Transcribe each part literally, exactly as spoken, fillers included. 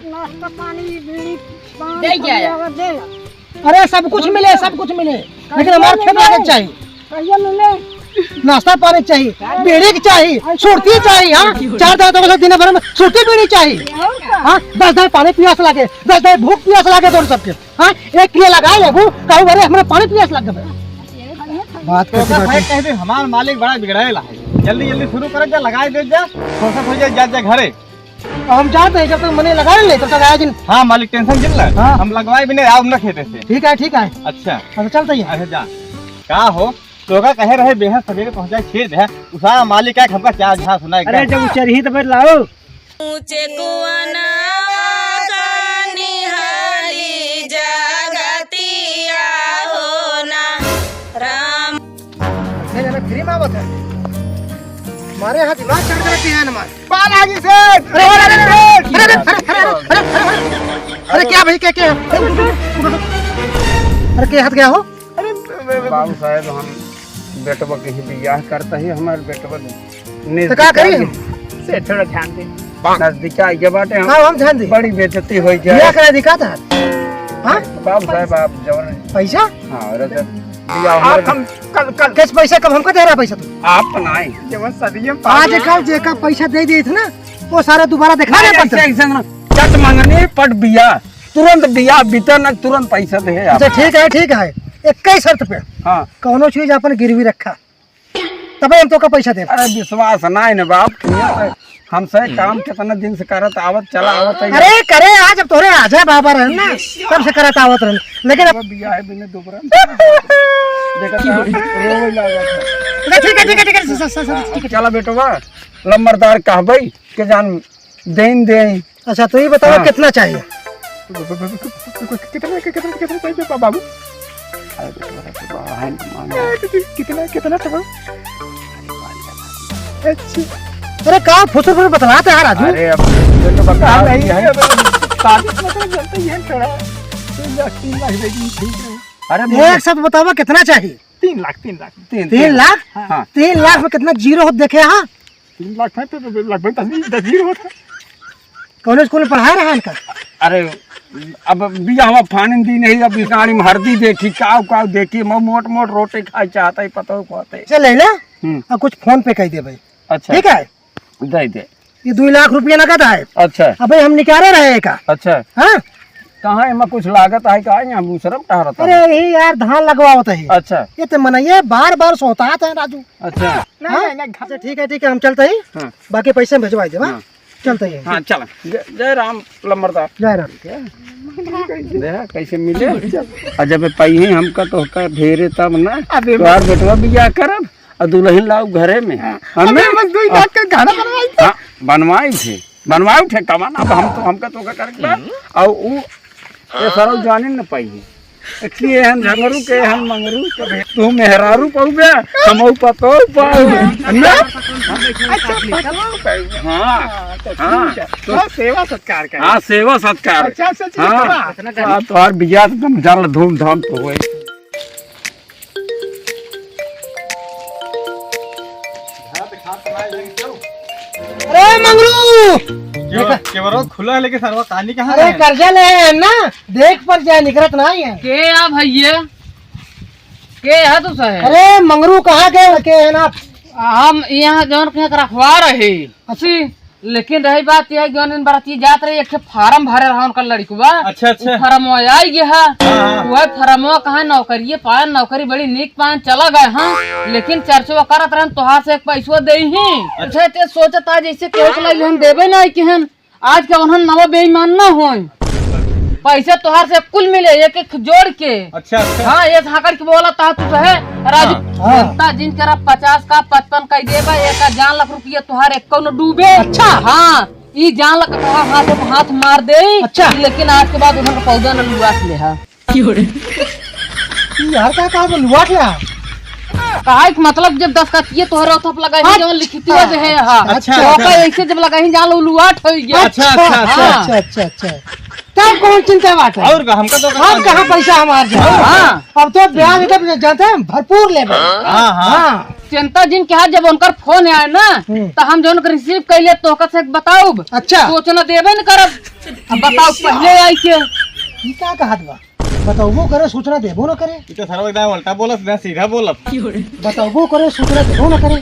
नाश्ता पानी, बीड़ी, पान, दे क्या है? फरियावा दे। अरे, सब कुछ मिले, सब कुछ मिले, लेकिन हमार खेत लागे चाहिए। कहिया मिले? नाश्ता पानी चाहिए, बीड़ी के चाहिए, सुरती चाहिए, हाँ? चार दांत वाला दिन भर में सुरती बीड़ी चाहिए, हाँ? दस दांत पानी पियास लागे, दस दांत भूख पियास लागे, तोर सबके। हाँ, एक किलो लगाए लेबू, कहू, "अरे, हमरा पानी पियास लग गए।" बात तो कैसे का बात है? कह दे, हमार मालिक बड़ा बिगड़ाएला है। जल्दी, जल्दी शुरू कर जा, लगाए दे जा, फुर्सत हो जाए, जा, जा घरे। हम जाते हैं, जब तक मने लगाए ले, तब तक आया जिन। हाँ, मालिक, tension जिन ले। हाँ। हम लगवाए भी नहीं, आओ ना खेते से। ठीक है, ठीक है। अच्छा। अच्छा, चलते हैं। अच्छा, जा। का हो, तो का कहे रहे, बेहद सवेरे पहुँचाए खेत है, उसा मालिक है, हमका क्या झांस सुनाए अरे, क्या? जब उचरही तो फिर लाओ। ऊंचे कुआनावा का निहाली जगतिया हो ना राम। ये जरा free में आवत है। हमारे यहाँ दिमाग चढ़ करती है ना हमारे। बालाजी सेठ! अरे, अरे, अरे, अरे, क्या भाई, क्या, क्या? अरे, क्या हाथ गया हो? अरे, बाबू साहब, हम बेटवा के ही बियाह करता ही, हमारे बेटवा ने तो का करी हम? से थोड़ा ध्यान दे। नजदीक आई के बाटे हम। हाँ, हम ध्यान दे। बड़ी बेइज्जती होई जाए। बियाह करा दी का था? हाँ? बाबू साहब, आप जवन पैसा? हाँ, अरे सर, बियाह आप हमारे हम कल, कल कैसे पैसा, कब हमको दे रहा पैसा तू? आप बनाए। जवन सदियों आजकल जेका पैसा दे देत ना, वो सारा दोबारा दिखा अरे, नहीं पड़ता। ऐसे, ऐसे ना, चट मंगनी, पट बियाह, तुरंत बियाह बीता ना, तुरंत पैसा दे आप। अच्छा, ठीक है, ठीक है, एक ही शर्त पे। हाँ। कौनो चीज अपन गिरवी रखा, तबे हम तोका पैसा देब। अरे विश्वास नाई न बाप, हमसे काम कितना दिन से करत आवत, चला आवत है। अरे करे, आज अब तोरे आजा बाबा रहन ना, तब से करत आवत रहन, लेकिन अब बियाह बिने दोबारा देखत आ, रोवे लागत है। अच्छा, ठीक है, ठीक है, ठीक है, स-, स-, स-, स-, ठीक है। चला बेटवा, लम्बरदार कहबई के जान देन दे। अच्छा, तो ये बताओ, हाँ। कितना चाहिए? कितना, कितना, कितना चाहिए बा-, बाबू? अरे, तो बड़ा तो बड़ा है, मांगा। कितना, कितना तो बा-, अच्छा। अरे, का फुसुर फुसुर बतलाते हैं, राजू? अरे, अब ये तो बता हाँ, नहीं, दिया है। अब शादी का मतलब जानते ही हैं थोड़ा। तीन लाख, तीन लाख दे दी, ठीक है। अरे, एक मुझे साथ बतावा, कितना चाहिए? तीन लाख, तीन लाख। तीन, तीन तीन लाख? हाँ। तीन लाख में कितना जीरो हो देखे, हाँ? तीन लाख में तो, तो लगभग दस, दस जीरो होता। कौन स्कूल में पढ़ाए रहा इनका? अरे, अब बियाहवा फानिन दी नहीं, अब इस गाड़ी में हरदी देखी, काव काव देखी, मैं मोट मोट रोटी खाए चाहता ही, पता हो कहते। चल ले ले, हम्म। अब कुछ फोन पे कह दे भाई। अच्छा। ठीक है? दे दे। ये दो लाख रुपया नगद है। अच्छा। अबे हम निकाले रहे का। अच्छा। हाँ? कहाँ एमा कुछ लागत है का? यहाँ दूसरा में टहरत है। अरे यही यार धान लगवावत है। अच्छा। ये तो मनइया बार बार सोतात है राजू। अच्छा। नहीं, हाँ? नहीं, नहीं, अच्छा, ठीक है, ठीक है, हम चलते ही। हाँ। बाकी पैसे हम भिजवाई देब, हाँ? हाँ। चलते ही। हाँ, चल। जय, जय राम लम्बरदार। जय राम। देखा कैसे मिले? और जब पाई है हमका तो का ढेरे तब ना। अबे तोहार बेटवा बियाह करब और दुल्हन लाओ घरे में। हाँ। हमें अबे बस दो लाख का घर बनवाई थे। हाँ, बनवाई थे। बनवाई थे कमान, अब हम तो, हमका तो का करे के बा। हम्म। और उ, ये सरौ जाने न पाई है। कि एहन झंगरू के एहन मंगरू, तू मेहरारू पाउबे, हमहू पतोह पाउबे। ना? अच्छा, पतोह पाउबे। हाँ, तो हाँ, ठीक है। तो हाँ, सेवा सत्कार का। हाँ, सेवा सत्कार। अच्छा, अच्छा, अच्छा, हाँ। हाँ, तोहार बियाह एकदम जल धूमधाम तो होए। अरे मंगरू! केवल, देखा? केवल खुला है, लेकिन सरवा तानी कहाँ अरे है? कर्जा ले है ना, देख पर जाए, निकरत ना है। के आ भैया? के है तू सहे? अरे मंगरू कहाँ गए? के है ना? हम यहाँ जौन के रखवा रहे। अच्छी। लेकिन रही बात यह, जौन दिन बराती जात रही, एक ठे फार्म भरे रहा उनका लड़कवा। अच्छा, अच्छा। उ फार्म आई गया है। हाँ, हाँ। वह फार्म कहाँ नौकरी पाए, नौकरी बड़ी नीक पाए, चला गए, हाँ। लेकिन चर्चवा करत रहन, तोहार से एक पैसवा दे ही। अच्छा। अच्छा, ते सोचत आज ऐसे केहू के लगे हम देबे नहीं किहन। आज के उन्हन नवा बेईमान ना होए। पैसे तोहार से कुल मिले, एक एक जोड़ के। अच्छा, अच्छा। हाँ, ये हाकड़ के बोला था तू सहे, राजू। हाँ। हाँ। जनता जिन करा पचास का पचपन का देबा, एक का जान लाख रुपया तोहार एक कौन डूबे। अच्छा। हाँ, ई जान लाख तोहार हाथ में हाथ मार दे। अच्छा। लेकिन आज के बाद उधर पौधा न लुआट ले हा। क्यों रे? ई यार का कहा तो लुआट ले हा? कहा एक मतलब जब दस का ये तोहरा थप लगा ही हाँ। जवन लिखित हुआ जे है, हाँ। अच्छा, तो अच्छा। का ऐसे जब लगा ही जान लो लुआट हो गया। अच्छा, अच्छा, अच्छा, हाँ। अच्छा, अच्छा, अच्छा। तब कौन चिंता बात है? और का, हमका तो हम कहाँ पैसा हमार जाए? हाँ। अब तो ब्याज एकदम जानते हैं, भरपूर लेबे। हाँ, हाँ। हाँ। चिंता जिन के हाथ जब उनकर फोन आए ना, हम्म। तो हम जौन के receive कैले तोहका से बताउब। अच्छा। सूचना देबे न करब। अब बताओ पहले आई के। ई का कहत बा? बताउबो करे, सूचना देबो न करे। ई तो सरवा एकदम उल्टा बोलत, ना सीधा बोलत। बताउबो करे, सूचना देबो न करे।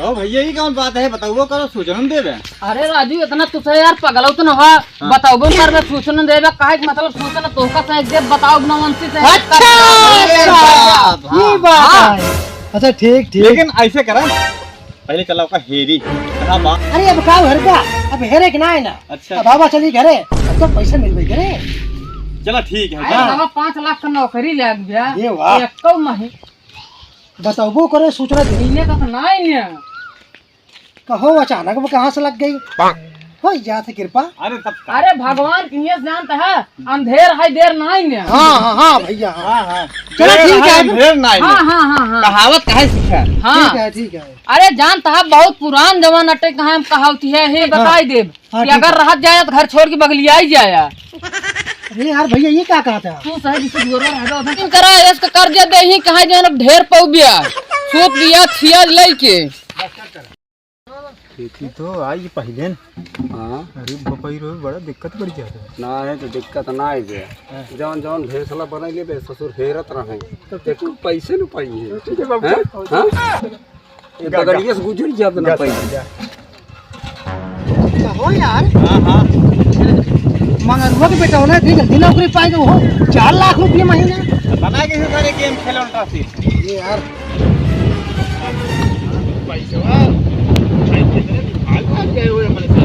ओ भैया, ई कौन बात है? बताउबो करो, सूचना न देबे। अरे राजू, इतना तुझसे यार पगलौत न हो। हाँ। बताउबो न करबे, सूचना देबे, काहे के मतलब सूचना तोहका से एक देब, बताउब न उनसे से। अच्छा, अरे अच्छा। बाप, हाँ। ई बात हाँ। है। अच्छा, ठीक, ठीक। लेकिन ऐसे करा, पहले चला ओका हेरी। कहाँ बा? अरे अब का घर का? अब हेरे के ना है ना। अच्छा। अब बाबा चली घरे, अब तो पैसा मिलबे करे। चला ठीक है, हाँ। जा। बाबा पाँच लाख का नौकरी लाग गया। ये वाह। एको मही-, बताउबो करे, सूचना दे। महीने का तो ना ही नहीं। कहो अचानक वो कहाँ से लग गई? हो जात है कृपा। अरे तब का? अरे भगवान की ये जानता है, अंधेर है देर नहीं है। हाँ, हाँ, हाँ भैया, हाँ। हाँ, हाँ। चलो देर ठीक है, है। अंधेर नहीं है। हाँ, हाँ, हाँ, हाँ। कहावत काहे सीखा? हाँ। ठीक है, ठीक है। अरे जानता है बहुत पुरान जमाना टे कहाँ हम कहावती है, हे हाँ। बताई देब हाँ, कि ठीक अगर है। रहत जाए तो घर छोड़ के बगलिया ही जाए। अरे यार भैया, ये क्या कहता है? तू सही से गोरवा रह जाओ। इन करा, इसका कर्जा दे ही कहाँ जाए, अब ढेर पौ बिया। सूत बिया, छिया लई के। खेती तो आई पहिले न। हाँ। अरे बपई रो, बड़ा दिक्कत बढ़ जाता है। ना है तो दिक्कत ना है बे। हाँ। जौन जौन भेसला बनाई ले बे, ससुर हेरत रहे। तो ते कुल पैसे न पाई है। ठीक है बाबू, हैं? चल। हाँ? ये जा, जा। बगलिया से गुजर जात ना जा, पाई। जा। तो हो यार। हाँ, हाँ। मंगरुआ के बेटा होना इतनी जल्दी नौकरी पाई तो हो। चार लाख रुपये महीना। बना के सारे game खेलो उल्टा सीधा। ये यार। पैसवा, भाई, कितने निकाल भाग गए हुए हमारे साथ।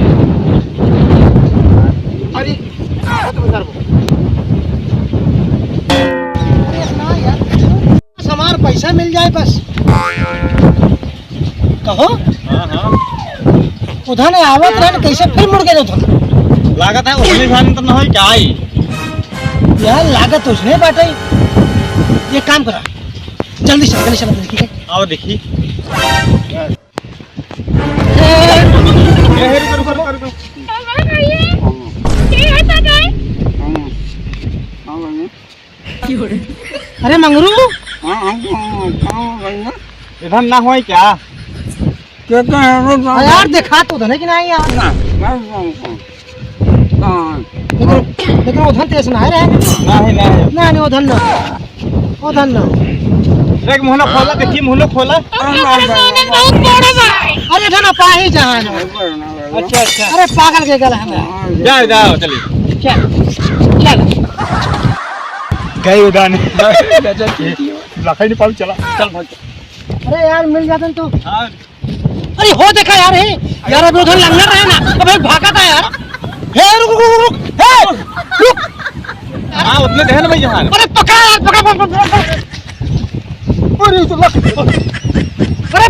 अरे, खत्म कर वो। अरे, ना यार। बस हमार पैसा मिल जाए बस। कहो? हाँ, हाँ। उधर ने आवत रहन, कैसे फिर मुड़ गए उधर? लागत है, उसने जान तो ना होई क्या आई? यार, लागत उसने बाटे। ये काम करा, जल्दी चल, जल्दी चल, ठीक है? आओ देखी। ए, ए, रुको, रुको, रुको, रुको। बाबा, भैया, के है बाबा? हाँ, हाँ, भैया। अरे मंगरू। हाँ, हाँ, हाँ, हाँ, भैया। इधर ना होई क्या? क्या, क्या है वो? हाँ यार, देखा तो धने कि नहीं यार। ना, ना, ना, ना। हाँ। लेकिन, लेकिन वो धन तेज ना है रे। ना है, ना है। ना, नहीं, वो धन ना। वो धन ना। देख, मुहना खोला, देखी, मुहना खोला। अरे, अरे, अरे, बहुत बड़ा बा। अरे, धन पा ही जहाँ है। अच्छा, अच्छा। अरे, पागल के गला है। जाओ, जाओ, चलिए। चल, चल। गए उदान। लखई नहीं पाऊ, चला। चल भाई। अरे यार, मिल जाते तो। हाँ। अरे हो देखा यार, हे यार, अभी उधर लंगड़ रहे ना, अबे भागा था यार। हे रुक, रुक, रुक, रुक, हे रुक। हाँ, उतने ध्यान में जहाँ। अरे पकड़ यार, पकड़, पकड़, पकड़, पकड़। अरे तो लग। अरे